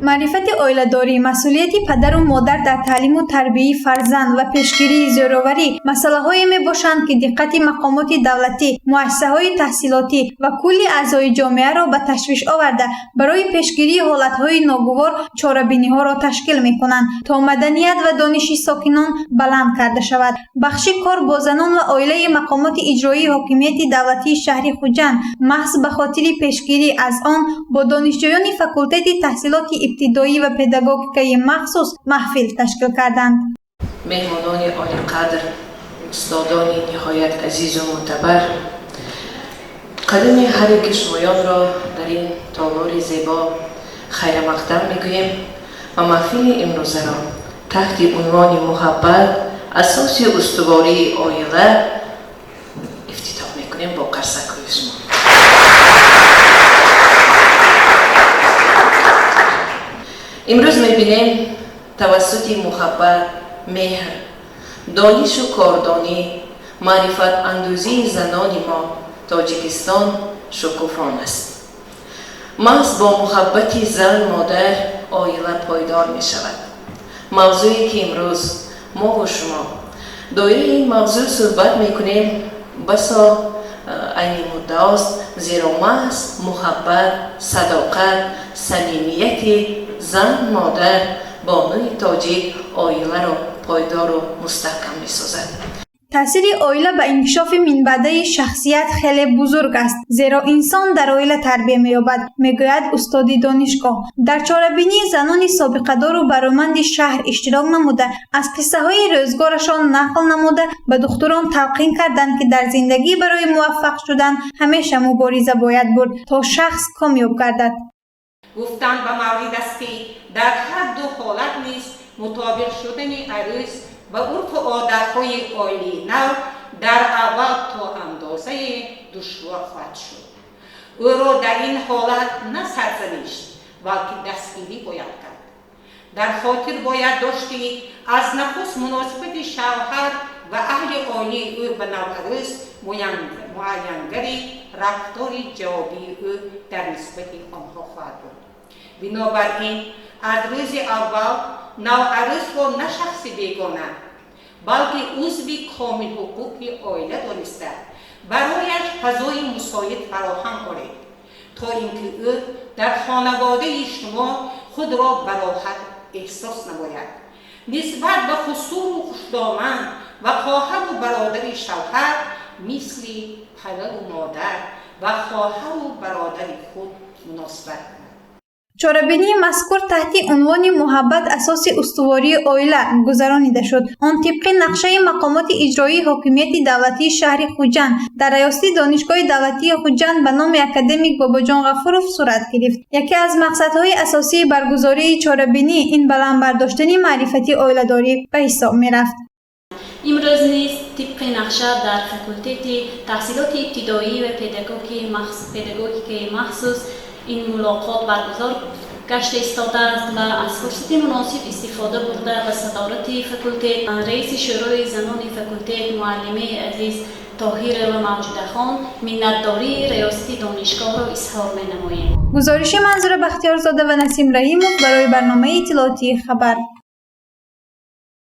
Маърифати оиладорӣ, масъулияти падару модар дар таълиму тарбияи фарзанд ва пешгирии зӯроварӣ масъалаҳое мебошанд, ки диққати мақомоти давлатӣ, муассисаҳои таҳсилотӣ ва кулли аъзои ҷомеаро ба ташвиш оварда, барои пешгирии ҳолатҳои ногувор чорабиниҳоро ташкил мекунанд, то маданият ва дониши сокинон баланд карда шавад. Бахши кор бо занон ва оилаи мақомоти иҷроии ҳокимияти давлатии шаҳри Хуҷанд маҳз ба хотири пешгирӣ аз он бо донишҷӯёни факултети таҳсилоти ибтидоӣ ва педагогикаи махсус маҳфил ташкил карданд. Меҳмонони олиқадр, устодони ниҳоят азизу мӯътабар, қадами ҳар яки шумоёнро дар ин толори зебо хайрамақдам мегӯем ва маҳфили имрӯзаро таҳти унвони «Муҳаббат асоси устувории оила» ифтитоҳ мекунем бо қарсакҳои шумо. Имрӯз мебинем, тавассути муҳаббат, меҳр, донишу кордонӣ, маърифатандӯзии занони мо Тоҷикистон шукуфон аст. Маҳз бо муҳаббати зан, модар оила пойдор мешавад. Мавзӯе ки имрӯз мову шумо доираи ин мавзӯъ суҳбат мекунем, басо айни муддаост, зеро маҳз муҳаббат, садоқат, самимияти зан, модар, бонуи тоҷик оиларо пойдору мустаҳкам месозад. Таъсири оила ба инкишофи минбаъдаи шахсият хеле бузург аст, зеро инсон дар оила тарбия меёбад, мегӯяд устоди донишгоҳ. Дар чорабинӣ занони собиқадору бароманди шаҳр иштирок намуда, аз қиссаҳои рӯзгорашон нақл намуда, ба духтурон талқин карданд, ки дар зиндагӣ барои муваффақ шудан ҳамеша мубориза бояд бурд, то шахс комёб гардад. Гуфтан ба маврид аст, ки дар ҳар ду ҳолат низ мутобиқ шудани арӯс ба урфу одатҳои оилаи нав дар аввал то андозае душвор хоҳад шуд. Ӯро дар ин ҳолат на сарзаниш, балки дастгирӣ бояд кард. Дар хотир бояд дошт, ки аз нахуст муносибати шавҳар ва аҳли оилаи ӯ ба наварӯс муайянгари рафтори ҷавобии ӯ дар нисбати онҳо хоҳад буд. Бинобар ин, аз рӯзи аввал наварӯсро на шахси бегона, балки узви комилҳуқуқи оила дониста, барояш фазои мусоид фароҳам оред, то ин ки ӯ дар хонаводаи шумо худро бароҳат эҳсос намояд. Нисбат ба хусуру хушдоман ва хоҳару бародари шавҳар мисли падару модар ва хоҳару бародари худ муносибат кунад. Чорабинии мазкур таҳти унвони «Муҳаббат асоси устувории оила» гузаронида шуд. Он тибқи нақшаи мақомоти иҷроии ҳокимияти давлатии шаҳри Хуҷанд дар раёсати Донишгоҳи давлатии Хуҷанд ба номи академик Бобоҷон Ғафуров сурат гирифт. Яке аз мақсадҳои асосии баргузории чорабинӣ ин баланд бардоштани маърифати оиладорӣ ба ҳисоб мерафт. Имрӯз низ тибқи нақша дар факултети таҳсилоти ибтидоӣ ва педагогикаи махсус ин мулоқот баргузор гашта истодааст ва аз фурсати муносиб истифода бурда, ба садорати факултет, раиси шӯрои занони факултет, муаллимаи азиз Тоҳирова Мавҷудахон миннатдории раёсати донишгоҳро изҳор менамоем. Гузориши Манзура Бахтиёрзода ва Насим Раҳимов барои барномаи иттилоотии «Хабар».